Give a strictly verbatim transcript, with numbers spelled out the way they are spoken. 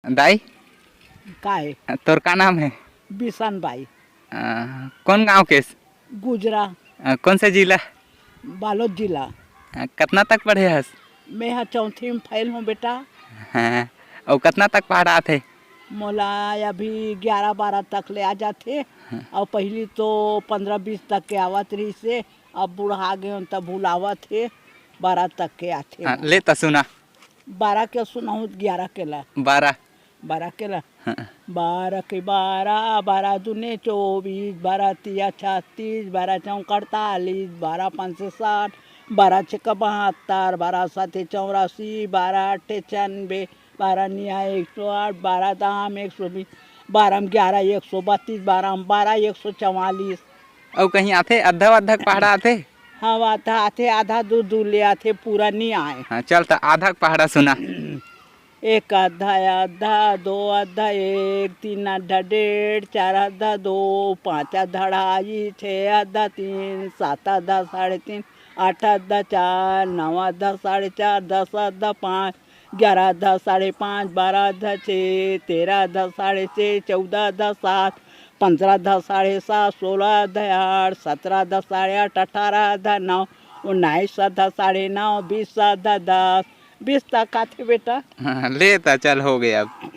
दाई, का हे? तोर का नाम हे? बिसन बाई। अ, कौन गांव के? गुजरा। अ, कौन से जिला? बालोद जिला। अ, कतना तक पढ़े हस? मैं ह चौथी में फेल हूँ बेटा। हाँ, अउ कतना तक पहाड़ा आथे? मोला अभी ग्यारह बारह तक ले आ जाथे। हाँ। अउ पहली तो पन्द्रह बीस तक के आवत रहिस हे, अब बुढ़ा गए हूँ, तब भुलावत हे, बारह तक के आथे हाँ, मोला। ले त सुना। बारह के सुनाहूँ, ग्यारह के ला। बारह। बारह के ला। हाँ। बारह के बारह, बारह दूने चौबीस, बारह तिया छत्तीस, बारह चौक अड़तालीस, बारह पंचे साठ, बारह छक्का बहत्तर, बारह साते चौरासी, बारह अट्ठे छियानबे, बारह निया एक सौ आठ, बारह दाम एक सौ बीस, बारह में ग्यारह एक सौ बत्तीस, बारह में बारह एक सौ चवालीस। अउ कहीं आथे, अद्धा अद्धा पहाड़ा आथे? हाँ, आधा आथे, आधा दूर दूर ले आथे, पूरा नहीं आए। हाँ, चल त आधा पहाड़ा सुना। एक आधा, आधा दो, आधा एक, तीन आधा डेढ़, चार आधा दो, पाँच आधा अढ़ाई, छः आधा तीन, सात आधा साढ़े तीन, आठ आधा चार, नौ आधा साढ़े चार, दस आधा पाँच, ग्यारह आधा साढ़े पाँच, बारह आधा छः, तेरह आधा साढ़े छः, चौदह आधा सात, पन्द्रह आधा साढ़े सात, सोलह आधा आठ, सत्रह आधा साढ़े आठ, अठारह आधा नौ, उन्नीस आधा साढ़े नौ, बीस आधा दस, बीस तक आथे बेटा। हाँ, ले त चल, हो गया अब।